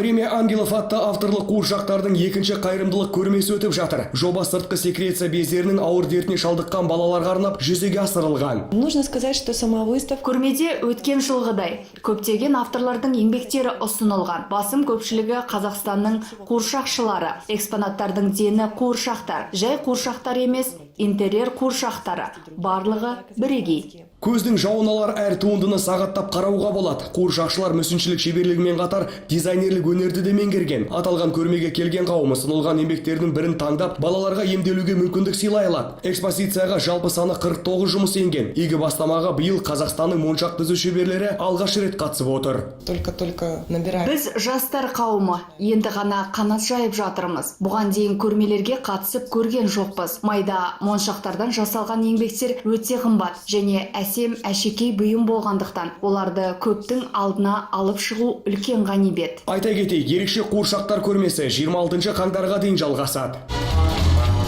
«Время ангелов» атты авторлық қуыршақтардың екінші қайырымдылық көрмесі өтіп жатыр. Жоба сыртқы секреция бездерінің ауыр дертіне шалдыққан балаларға арнап жүзеге асырылған. Нужно сказать, что сама выставка Көрмеде өткен жылғыдай көптеген авторлардың еңбектері ұсынылған. Басым көпшілігі Қазақстанның қуыршақшылары. Экспонаттардың дені қуыршақтар. Жай қуыршақтар емес, интерьер қуыршақтары. Барлығы бірегей. Көздің жауын алар әр туындыны сағаттап қарауға болады. Қуыршақшылар мүсіншілік шеберлігімен қатар дизайнерлік өнерді де меңгерген. Аталған көрмеге келген қауым ұсынылған еңбектердің бірін таңдап, балаларға емделуге мүмкіндік сыйлай алады. Экспозицияға жалпы саны 49 жұмыс енген. Игі бастамаға биыл Қазақстанның моншақ тізу шеберлері алғаш рет қатысып отыр. Только-только набирает. Біз, жастар қауымы, енді ғана қанат жайып жатырмыз. Бұған дейін көрмелерге қатысып көрген жоқпыз. Майда моншақтардан жасалған еңбектер өте қымбат және әсем әшекей бұйым болғандықтан, оларды көптің алдына алып шығу үлкен ғанибет. Айта кетейік, ерекше қуыршақтар көрмесі 26 қаңтарға дейін жалғасады.